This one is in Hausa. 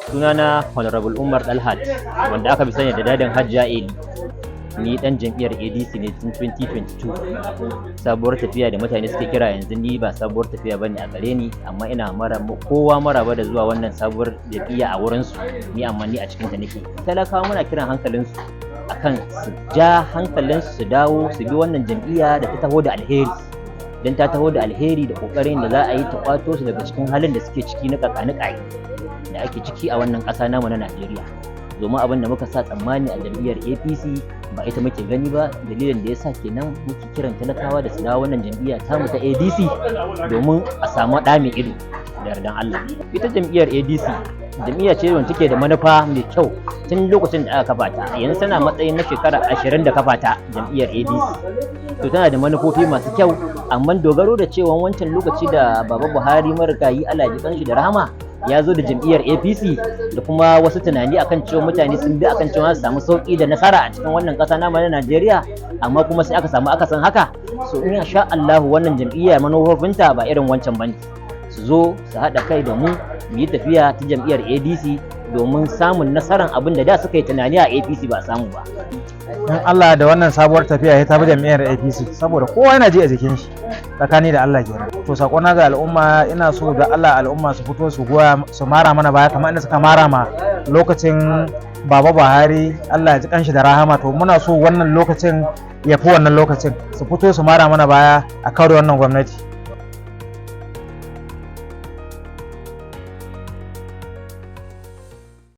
Sunana Honorable Umar Dalhat, wanda aka fi sani da Dadin Hajja Eli. Ni dan jam'iyyar ADC ne tun 2022. Sabuwar tafiya da mutane suke kira yanzu, ni ba sabuwar tafiya bane a gare ni, amma ina mara kowa maraba da zuwa wannan sabuwar jam'iyya a wurin su. Ni amma ni a cikin ta nake. Talakawa, muna kiran hankalinsu akan su ja hankalinsu, su dawo su bi wannan jam'iyya da ta taho da alheri, don ta taho da alheri da kokarin da za a yi ta kwato su daga cikin halin da suke ciki na kakanikayi da ake ciki a wannan ƙasa namu na Najeriya. Domin abin da muka sa tsammani a jam'iyyar APC ba ita muke gani ba. Dalilin da yasa kenan muke kiran talakawa da su dawo wannan jam'iyya tamu ta ADC domin a samu ɗa mai ido da yardan Allah. Ita jam'iyyar ADC jam'iyya ce wanda take da manufa mai kyau tun lokacin da aka kafa ta. Yanzu tana matsayin na shekara 20 da kafa ta, jam'iyyar ADC. To, tana da manufofi masu kyau, amma dogaro da cewa wancan lokaci da Baba Buhari marigayi, Allah ji kanshi da rahama, ya zo da jam'iyyar APC da kuma wasu tunani akan cewa mutane sun bi akan cewa su samu sauki da nasara a cikin wannan ƙasa namu na Najeriya, amma kuma sai aka samu akasin haka. So in sha Allah wannan jam'iyya manufofinta ba irin wancan bane. Su zo su haɗa kai da mu, mu yi tafiya ta jam'iyyar ADC domin samun nasaran abin da da suka yi tunani a APC ba samu ba. In Allah da wannan sabuwar tafiya ya tafi jam'iyyar APC, saboda kowa yana ji a jikin shi, tsakani da Allah kenan. To, sakona ga al'umma, ina so da Allah al'umma su fito su goya, su mara mana baya kamar inda suka mara ma lokacin Baba Buhari, Allah ya ji kanshi da rahama. To, muna so wannan lokacin ya fi wannan lokacin, su fito su mara mana baya a kawar wannan gwamnati.